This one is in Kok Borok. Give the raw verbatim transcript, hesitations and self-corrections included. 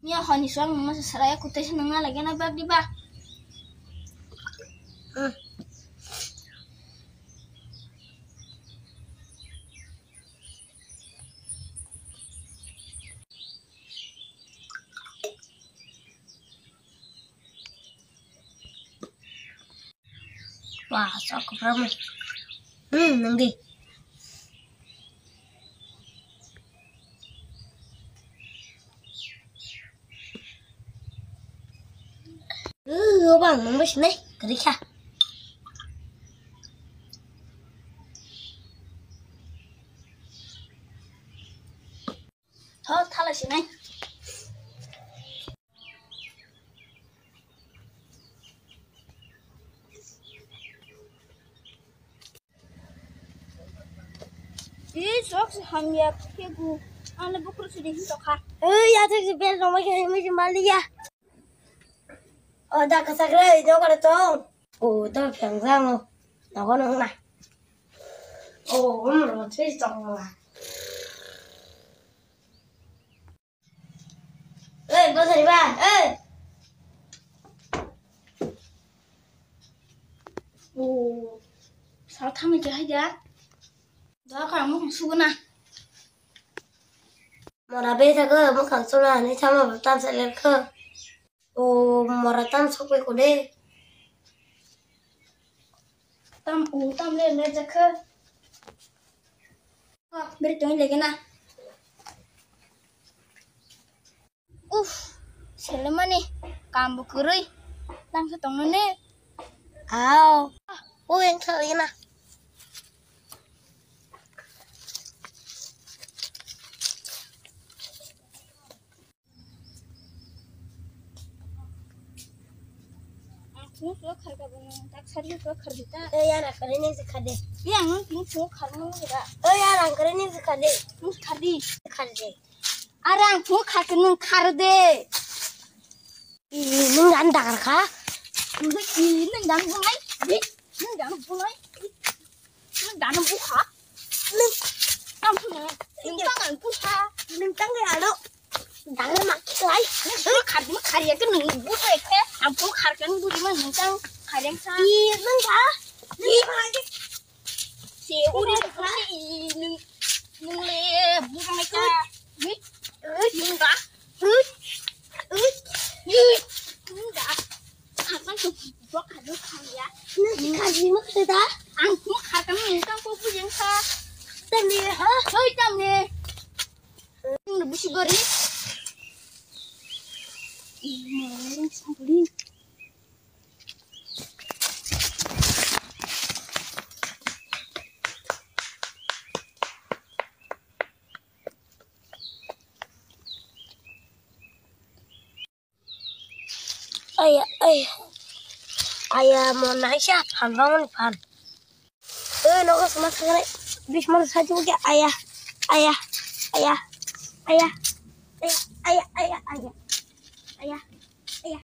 Miya honi suang nungma se saraya kutai se nungna lagi na bag di ba. Wah, sok kebra mo. Hmm, nang di. Uh, bang, nang bos nai, kerikha. Tho, thala sinai. Ee, sok se hamya phegu. Ano bukur sidi hin tokha. Ee, ya thik se bel roma ke himi se maliya. O da kasak re, do kare tong. O da phang jang o. Nogo nong na. O, um, ro thik tong la. Oi, bosari ba, oi. O, sal thangni khe hai da. Da ka mo suguna. Mora be thago, mo khang sula ni thama tam sa ler kho. O, mora tam sok pe ko de. Tam, o, tam le le jakha. Beri tong lagi na. Uff, selemani kambo kwrwi tangsa tongno ne. Ao, o yang thari na. Ang thung thung kharka bo nang tak sari thung khardi ta. Ei, ya, rang kwrwi nang se khardi. Yang nang thung thung kharno nang da. Ei, ya, rang kwrwi nang se khardi. Nang khardi. Khardi. Are ang thung kharka nang khar de. Ih, nang gan dagar kha. Nang ih, nang gan bunai. Nang gan bunai. Nang gan bukha. Nang, nang, nang tang ang bukha. Nang tang ya lo. Dang ma khlai. Nang bu khar, bu khar ya ke nang bu khar ke. Ang bu khar kan bu di ma nang tang khar yang sa. Ih, nang ga. Ih. Se uri nang, nang le bu ma ka. Ih. Ih. Nang ga. Ih. Ih. Ih. Nang ga. Ang kan tu bu khar bu khar ya. Nang khar di ma khar da. Ang bu khar kan nang tang ko bu yang sa. Tam ni ha. Hoi tam ni. Nang busi gori. Aya, aya. Aya, mo naisa phan bangmani phan. Eh, nogo suma sakane. Bismar saji ke aya, aya, aya, aya, aya, aya, aya, aya, aya.